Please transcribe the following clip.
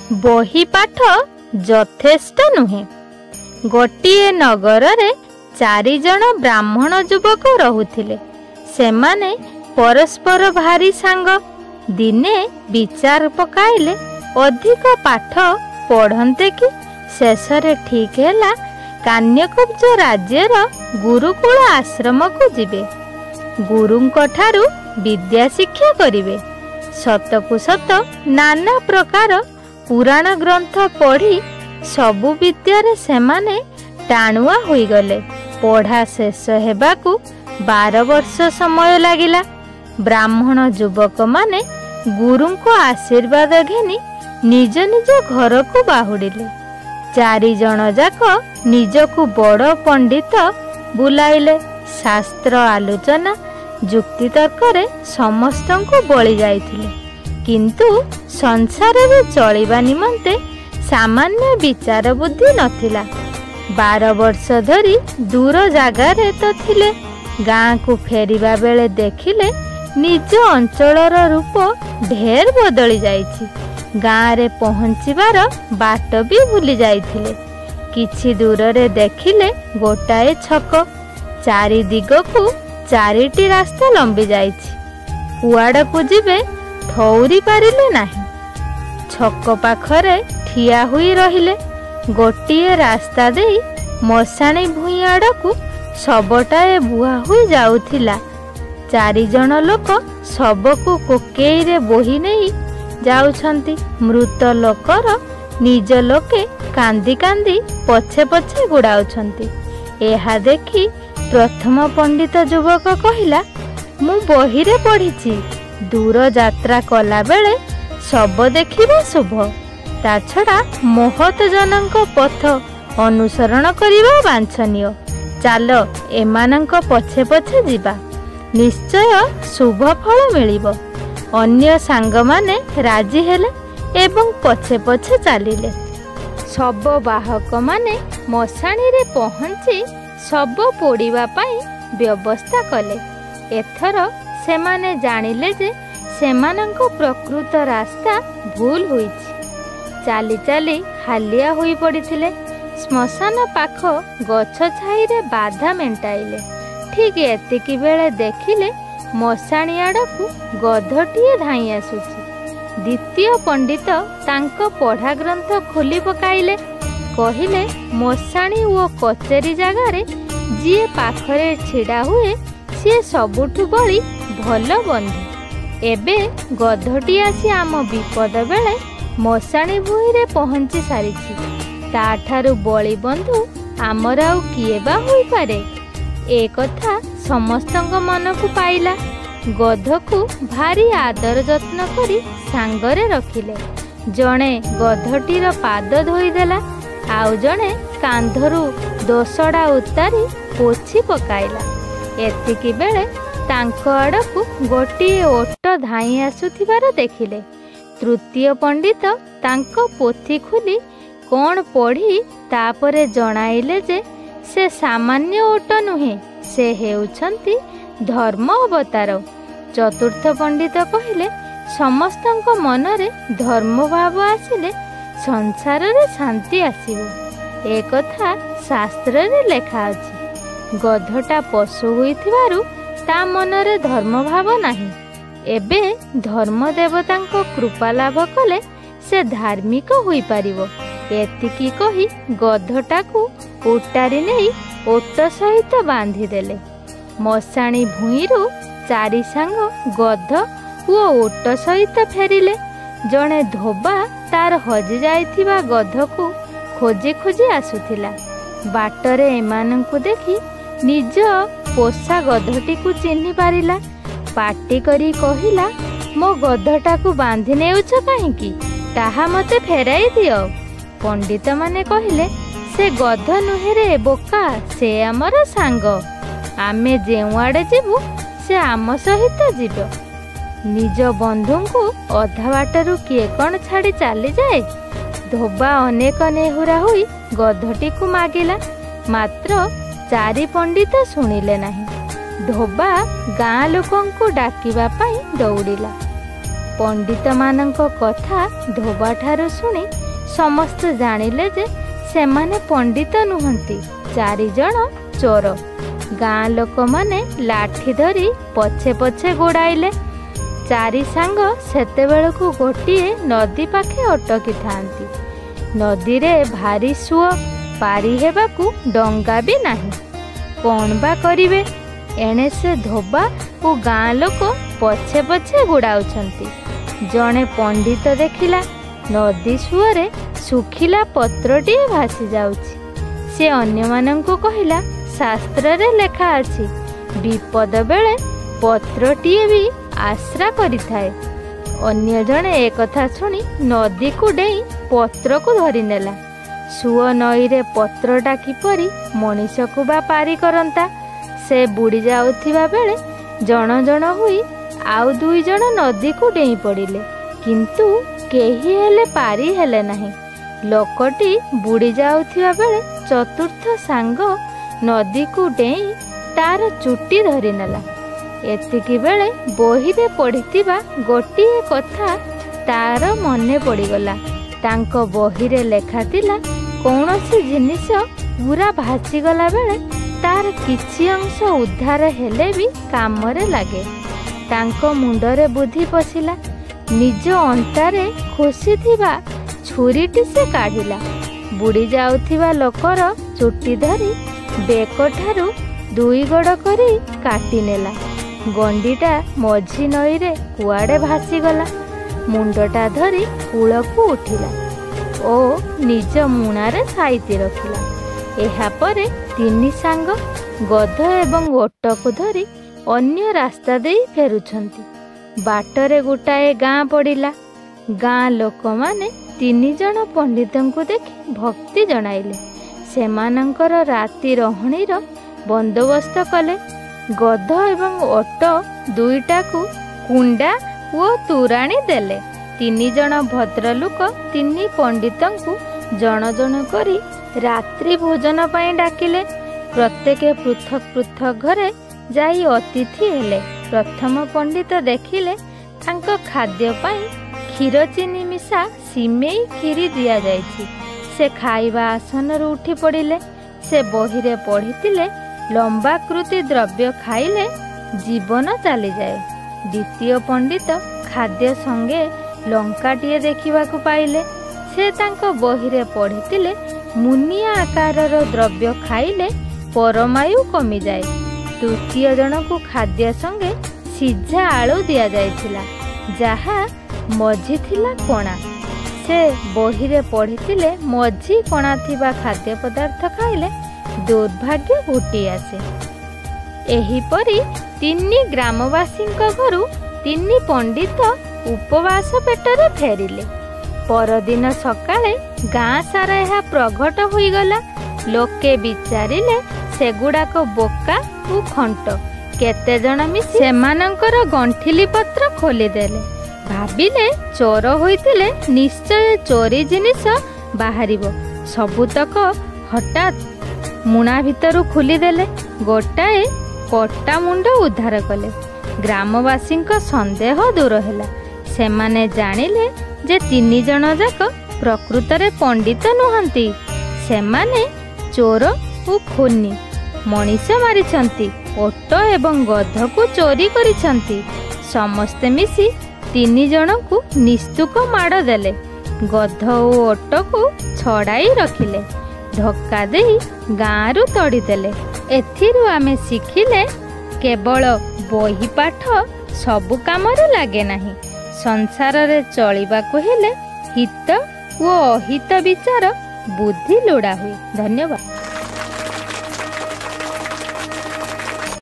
ବହି ପାଠ ଯଥେଷ୍ଟ ନୁହେଁ। ଗୋଟିଏ ନଗରରେ ଚାରିଜଣ ବ୍ରାହ୍ମଣ ଯୁବକ ରହୁଥିଲେ। ସେମାନେ ପରସ୍ପର ଭାରି ସାଙ୍ଗ। ଦିନେ ବିଚାର ପକାଇଲେ ଅଧିକ ପାଠ ପଢ଼ନ୍ତେ କି। ଶେଷରେ ଠିକ୍ ହେଲା, କାନ୍ୟକୁବ୍ଜ ରାଜ୍ୟର ଗୁରୁକୁଳ ଆଶ୍ରମକୁ ଯିବେ, ଗୁରୁଙ୍କଠାରୁ ବିଦ୍ୟା ଶିକ୍ଷା କରିବେ। ସତକୁ ସତ ନାନା ପ୍ରକାର ପୁରାଣ ଗ୍ରନ୍ଥ ପଢ଼ି ସବୁ ବିଦ୍ୟାରେ ସେମାନେ ଟାଣୁଆ ହୋଇଗଲେ। ପଢ଼ା ଶେଷ ହେବାକୁ 12 ବର୍ଷ ସମୟ ଲାଗିଲା। ବ୍ରାହ୍ମଣ ଯୁବକମାନେ ଗୁରୁଙ୍କ ଆଶୀର୍ବାଦ ଘେନି ନିଜ ନିଜ ଘରକୁ ବାହୁଡ଼ିଲେ। ଚାରିଜଣ ଯାକ ନିଜକୁ ବଡ଼ ପଣ୍ଡିତ ବୁଲାଇଲେ। ଶାସ୍ତ୍ର ଆଲୋଚନା, ଯୁକ୍ତିତର୍କରେ ସମସ୍ତଙ୍କୁ ବଳି ଯାଇଥିଲେ, କିନ୍ତୁ ସଂସାରରେ ଚଳିବା ନିମନ୍ତେ ସାମାନ୍ୟ ବିଚାର ବୁଦ୍ଧି ନଥିଲା। 12 ବର୍ଷ ଧରି ଦୂର ଜାଗାରେ ତ ଥିଲେ, ଗାଁକୁ ଫେରିବା ବେଳେ ଦେଖିଲେ ନିଜ ଅଞ୍ଚଳର ରୂପ ଢେର ବଦଳି ଯାଇଛି। ଗାଁରେ ପହଞ୍ଚିବାର ବାଟ ବି ଭୁଲି ଯାଇଥିଲେ। କିଛି ଦୂରରେ ଦେଖିଲେ ଗୋଟାଏ ଛକ, ଚାରି ଦିଗକୁ ଚାରିଟି ରାସ୍ତା ଲମ୍ବି ଯାଇଛି। କୁଆଡ଼କୁ ଯିବେ ଠଉରି ପାରିଲେ ନାହିଁ। ଛକ ପାଖରେ ଠିଆ ହୋଇ ରହିଲେ। ଗୋଟିଏ ରାସ୍ତା ଦେଇ ମଶାଣି ଭୂଇଁ ଆଡ଼କୁ ଶବଟାଏ ବୁହା ହୋଇ ଯାଉଥିଲା। ଚାରିଜଣ ଲୋକ ଶବକୁ କୋକେଇରେ ବୋହି ନେଇ ଯାଉଛନ୍ତି। ମୃତ ଲୋକର ନିଜ ଲୋକେ କାନ୍ଦି କାନ୍ଦି ପଛେ ପଛେ ଗୋଡ଼ାଉଛନ୍ତି। ଏହା ଦେଖି ପ୍ରଥମ ପଣ୍ଡିତ ଯୁବକ କହିଲା, ମୁଁ ବହିରେ ପଢ଼ିଛି, ଦୂର ଯାତ୍ରା କଲାବେଳେ ଶବ ଦେଖିବା ଶୁଭ। ତା ଛଡ଼ା ମହତ ଜନଙ୍କ ପଥ ଅନୁସରଣ କରିବା ବାଞ୍ଛନୀୟ। ଚାଲ, ଏମାନଙ୍କ ପଛେ ପଛେ ଯିବା, ନିଶ୍ଚୟ ଶୁଭ ଫଳ ମିଳିବ। ଅନ୍ୟ ସାଙ୍ଗମାନେ ରାଜି ହେଲେ ଏବଂ ପଛେ ପଛେ ଚାଲିଲେ। ଶବ ବାହକମାନେ ମଶାଣିରେ ପହଞ୍ଚି ଶବ ପୋଡ଼ିବା ପାଇଁ ବ୍ୟବସ୍ଥା କଲେ। ଏଥର ସେମାନେ ଜାଣିଲେ ଯେ ସେମାନଙ୍କ ପ୍ରକୃତ ରାସ୍ତା ଭୁଲ ହୋଇଛି। ଚାଲି ଚାଲି ହାଲିଆ ହୋଇ ପଡ଼ିଥିଲେ। ଶ୍ମଶାନ ପାଖ ଗଛ ଛାଇରେ ବାଧା ମେଣ୍ଟାଇଲେ। ଠିକ୍ ଏତିକି ବେଳେ ଦେଖିଲେ ମଶାଣି ଆଡ଼କୁ ଗଧଟିଏ ଧାଇଁ ଆସୁଛି। ଦ୍ୱିତୀୟ ପଣ୍ଡିତ ତାଙ୍କ ପଢ଼ା ଗ୍ରନ୍ଥ ଖୋଲି ପକାଇଲେ। କହିଲେ, ମଶାଣି ଓ କଚେରୀ ଜାଗାରେ ଯିଏ ପାଖରେ ଛିଡ଼ା ହୁଏ ସିଏ ସବୁଠୁ ବଳି ଭଲ ବନ୍ଧୁ। ଏବେ ଗଧଟି ଆସି ଆମ ବିପଦ ବେଳେ ମଶାଣି ଭୂଇଁରେ ପହଞ୍ଚି ସାରିଛି। ତାଠାରୁ ବଳି ବନ୍ଧୁ ଆମର ଆଉ କିଏ ବା ହୋଇପାରେ? ଏ କଥା ସମସ୍ତଙ୍କ ମନକୁ ପାଇଲା। ଗଧକୁ ଭାରି ଆଦର ଯତ୍ନ କରି ସାଙ୍ଗରେ ରଖିଲେ। ଜଣେ ଗଧଟିର ପାଦ ଧୋଇଦେଲା, ଆଉ ଜଣେ କାନ୍ଧରୁ ଦୋସଡ଼ା ଉତାରି ପୋଛି ପକାଇଲା। ଏତିକି ବେଳେ ତାଙ୍କ ଆଡ଼କୁ ଗୋଟିଏ ଓଟ ଧାଇଁ ଆସୁଥିବାର ଦେଖିଲେ। ତୃତୀୟ ପଣ୍ଡିତ ତାଙ୍କ ପୋଥି ଖୋଲି କ'ଣ ପଢ଼ି ତାପରେ ଜଣାଇଲେ ଯେ ସେ ସାମାନ୍ୟ ଓଟ ନୁହେଁ, ସେ ହେଉଛନ୍ତି ଧର୍ମ ଅବତାର। ଚତୁର୍ଥ ପଣ୍ଡିତ କହିଲେ, ସମସ୍ତଙ୍କ ମନରେ ଧର୍ମଭାବ ଆସିଲେ ସଂସାରରେ ଶାନ୍ତି ଆସିବ। ଏ କଥା ଶାସ୍ତ୍ରରେ ଲେଖା ଅଛି। ଗଧଟା ପଶୁ ହୋଇଥିବାରୁ ତା ମନରେ ଧର୍ମଭାବ ନାହିଁ। ଏବେ ଧର୍ମ ଦେବତାଙ୍କ କୃପା ଲାଭ କଲେ ସେ ଧାର୍ମିକ ହୋଇପାରିବ। ଏତିକି କହି ଗଧଟାକୁ ଉଟାରି ନେଇ ଓଟ ସହିତ ବାନ୍ଧିଦେଲେ। ମଶାଣି ଭୂଇଁରୁ ଚାରି ସାଙ୍ଗ ଗଧ ଓ ଓଟ ସହିତ ଫେରିଲେ। ଜଣେ ଧୋବା ତାର ହଜି ଯାଇଥିବା ଗଧକୁ ଖୋଜି ଖୋଜି ଆସୁଥିଲା। ବାଟରେ ଏମାନଙ୍କୁ ଦେଖି ନିଜ ପୋଷା ଗଧଟିକୁ ଚିହ୍ନି ପାରିଲା। ପାଟି କରି କହିଲା, ମୋ ଗଧଟାକୁ ବାନ୍ଧି ନେଉଛ କାହିଁକି? ତାହା ମୋତେ ଫେରାଇ ଦିଅ। ପଣ୍ଡିତମାନେ କହିଲେ, ସେ ଗଧ ନୁହେଁ ରେ ବୋକା, ସେ ଆମର ସାଙ୍ଗ। ଆମେ ଯେଉଁଆଡ଼େ ଯିବୁ ସେ ଆମ ସହିତ ଯିବ। ନିଜ ବନ୍ଧୁଙ୍କୁ ଅଧା ବାଟରୁ କିଏ କ'ଣ ଛାଡ଼ି ଚାଲିଯାଏ? ଧୋବା ଅନେକ ନେହୁରା ହୋଇ ଗଧଟିକୁ ମାଗିଲା, ମାତ୍ର ଚାରି ପଣ୍ଡିତ ଶୁଣିଲେ ନାହିଁ। ଧୋବା ଗାଁ ଲୋକଙ୍କୁ ଡାକିବା ପାଇଁ ଦୌଡ଼ିଲା। ପଣ୍ଡିତମାନଙ୍କ କଥା ଧୋବାଠାରୁ ଶୁଣି ସମସ୍ତେ ଜାଣିଲେ ଯେ ସେମାନେ ପଣ୍ଡିତ ନୁହନ୍ତି, ଚାରିଜଣ ଚୋର। ଗାଁ ଲୋକମାନେ ଲାଠି ଧରି ପଛେ ପଛେ ଗୋଡ଼ାଇଲେ। ଚାରି ସାଙ୍ଗ ସେତେବେଳକୁ ଗୋଟିଏ ନଦୀ ପାଖେ ଅଟକିଥାନ୍ତି। ନଦୀରେ ଭାରି ସୁଅ, ପାରି ହେବାକୁ ଡଙ୍ଗା ବି ନାହିଁ। କ'ଣ ବା କରିବେ? ଏଣେ ସେ ଧୋବା ଓ ଗାଁ ଲୋକ ପଛେ ପଛେ ଗୋଡ଼ାଉଛନ୍ତି। ଜଣେ ପଣ୍ଡିତ ଦେଖିଲା ନଦୀ ସୁଅରେ ଶୁଖିଲା ପତ୍ରଟିଏ ଭାସି ଯାଉଛି। ସେ ଅନ୍ୟମାନଙ୍କୁ କହିଲା, ଶାସ୍ତ୍ରରେ ଲେଖା ଅଛି ବିପଦ ବେଳେ ପତ୍ରଟିଏ ବି ଆଶ୍ରା କରିଥାଏ। ଅନ୍ୟ ଜଣେ ଏକଥା ଶୁଣି ନଦୀକୁ ଡେଇଁ ପତ୍ରକୁ ଧରିନେଲା। ସୁଅ ନଈରେ ପତ୍ରଟା କିପରି ମଣିଷକୁ ବା ପାରି କରନ୍ତା? ସେ ବୁଡ଼ି ଯାଉଥିବା ବେଳେ ଜଣ ଜଣ ହୋଇ ଆଉ ଦୁଇ ଜଣ ନଦୀକୁ ଡେଇଁ ପଡ଼ିଲେ, କିନ୍ତୁ କେହି ହେଲେ ପାରି ହେଲେ ନାହିଁ। ଲୋକଟି ବୁଡ଼ି ଯାଉଥିବା ବେଳେ ଚତୁର୍ଥ ସାଙ୍ଗ ନଦୀକୁ ଡେଇଁ ତାର ଚୁଟି ଧରିନେଲା। ଏତିକି ବେଳେ ବହିରେ ପଢ଼ିଥିବା ଗୋଟିଏ କଥା ତାର ମନେ ପଡ଼ିଗଲା। ତାଙ୍କ ବହିରେ ଲେଖାଥିଲା, କୌଣସି ଜିନିଷ ପୁରା ଭାସିଗଲା ବେଳେ ତାର କିଛି ଅଂଶ ଉଦ୍ଧାର ହେଲେ ବି କାମରେ ଲାଗେ। ତାଙ୍କ ମୁଣ୍ଡରେ ବୁଦ୍ଧି ପଶିଲା। ନିଜ ଅଣ୍ଟାରେ ଖୋସିଥିବା ଛୁରୀଟି ସେ କାଢ଼ିଲା। ବୁଡ଼ି ଯାଉଥିବା ଲୋକର ଚୁଟି ଧରି ବେକଠାରୁ ଦୁଇ ଗଡ଼ କରି କାଟିନେଲା। ଗଣ୍ଡିଟା ମଝି ନଈରେ କୁଆଡ଼େ ଭାସିଗଲା। ମୁଣ୍ଡଟା ଧରି କୂଳକୁ ଉଠିଲା ଓ ନିଜ ମୁଣାରେ ସାଇତି ରଖିଲା। ଏହାପରେ ତିନି ସାଙ୍ଗ ଗଧ ଏବଂ ଓଟକୁ ଧରି ଅନ୍ୟ ରାସ୍ତା ଦେଇ ଫେରୁଛନ୍ତି। ବାଟରେ ଗୋଟାଏ ଗାଁ ପଡ଼ିଲା। ଗାଁ ଲୋକମାନେ ତିନି ଜଣ ପଣ୍ଡିତଙ୍କୁ ଦେଖି ଭକ୍ତି ଜଣାଇଲେ। ସେମାନଙ୍କର ରାତି ରହଣିର ବନ୍ଦୋବସ୍ତ କଲେ। ଗଧ ଏବଂ ଓଟ ଦୁଇଟାକୁ କୁଣ୍ଡା ଓ ତୋରାଣି ଦେଲେ। ତିନି ଜଣ ଭଦ୍ରଲୋକ ତିନି ପଣ୍ଡିତଙ୍କୁ ଜଣ ଜଣ କରି ରାତ୍ରି ଭୋଜନ ପାଇଁ ଡାକିଲେ। ପ୍ରତ୍ୟେକେ ପୃଥକ ପୃଥକ ଘରେ ଯାଇ ଅତିଥି ହେଲେ। ପ୍ରଥମ ପଣ୍ଡିତ ଦେଖିଲେ ତାଙ୍କ ଖାଦ୍ୟ ପାଇଁ କ୍ଷୀର ଚିନି ମିଶା ସିମେଇ କ୍ଷୀରି ଦିଆଯାଇଛି। ସେ ଖାଇବା ଆସନରୁ ଉଠି ପଡ଼ିଲେ। ସେ ବହିରେ ପଢ଼ିଥିଲେ ଲମ୍ବାକୃତି ଦ୍ରବ୍ୟ ଖାଇଲେ ଜୀବନ ଚାଲିଯାଏ। ଦ୍ୱିତୀୟ ପଣ୍ଡିତ ଖାଦ୍ୟ ସଙ୍ଗେ ଲଙ୍କାଟିଏ ଦେଖିବାକୁ ପାଇଲେ। ସେ ତାଙ୍କ ବହିରେ ପଢ଼ିଥିଲେ ମୁନିଆ ଆକାରର ଦ୍ରବ୍ୟ ଖାଇଲେ ପରମାୟୁ କମିଯାଏ। ତୃତୀୟ ଜଣକୁ ଖାଦ୍ୟ ସଙ୍ଗେ ସିଝା ଆଳୁ ଦିଆଯାଇଥିଲା, ଯାହା ମଝି ଥିଲା କଣା। ସେ ବହିରେ ପଢ଼ିଥିଲେ ମଝି କଣା ଥିବା ଖାଦ୍ୟ ପଦାର୍ଥ ଖାଇଲେ ଦୁର୍ଭାଗ୍ୟ ଘୋଟି ଆସେ। ଏହିପରି ତିନି ଗ୍ରାମବାସୀଙ୍କ ଘରୁ ତିନି ପଣ୍ଡିତ ଉପବାସ ପେଟରେ ଫେରିଲେ। ପରଦିନ ସକାଳେ ଗାଁ ସାରା ଏହା ପ୍ରଘଟ ହୋଇଗଲା। ଲୋକେ ବିଚାରିଲେ ସେଗୁଡ଼ାକ ବୋକା ଓ ଖଣ୍ଟ। କେତେଜଣ ମିଶି ସେମାନଙ୍କର ଗଣ୍ଠିଲି ପତ୍ର ଖୋଲିଦେଲେ। ଭାବିଲେ ଚୋର ହୋଇଥିଲେ ନିଶ୍ଚୟ ଚୋରି ଜିନିଷ ବାହାରିବ। ସବୁତକ ହଠାତ୍ ମୁଣା ଭିତରୁ ଖୋଲିଦେଲେ। ଗୋଟାଏ କଟା ମୁଣ୍ଡ ଉଦ୍ଧାର କଲେ। ଗ୍ରାମବାସୀଙ୍କ ସନ୍ଦେହ ଦୂର ହେଲା। ସେମାନେ ଜାଣିଲେ ଯେ ତିନି ଜଣ ଯାକ ପ୍ରକୃତରେ ପଣ୍ଡିତ ନୁହନ୍ତି, ସେମାନେ ଚୋର ଓ ଖୁନି। ମଣିଷ ମାରିଛନ୍ତି, ଓଟ ଏବଂ ଗଧକୁ ଚୋରି କରିଛନ୍ତି। ସମସ୍ତେ ମିଶି ତିନି ଜଣଙ୍କୁ ନିସ୍ତୁକ ମାଡ଼ ଦେଲେ। ଗଧ ଓ ଓଟକୁ ଛଡ଼ାଇ ରଖିଲେ, ଧକ୍କା ଦେଇ ଗାଁରୁ ତଡ଼ିଦେଲେ। ଏଥିରୁ ଆମେ ଶିଖିଲେ କେବଳ ବହି ପାଠ ସବୁ କାମରେ ଲାଗେ ନାହିଁ। ସଂସାରରେ ଚଳିବାକୁ ହେଲେ ହିତ ଓ ଅହିତ ବିଚାର ବୁଦ୍ଧି ଲୋଡ଼ା ହୁଏ। ଧନ୍ୟବାଦ।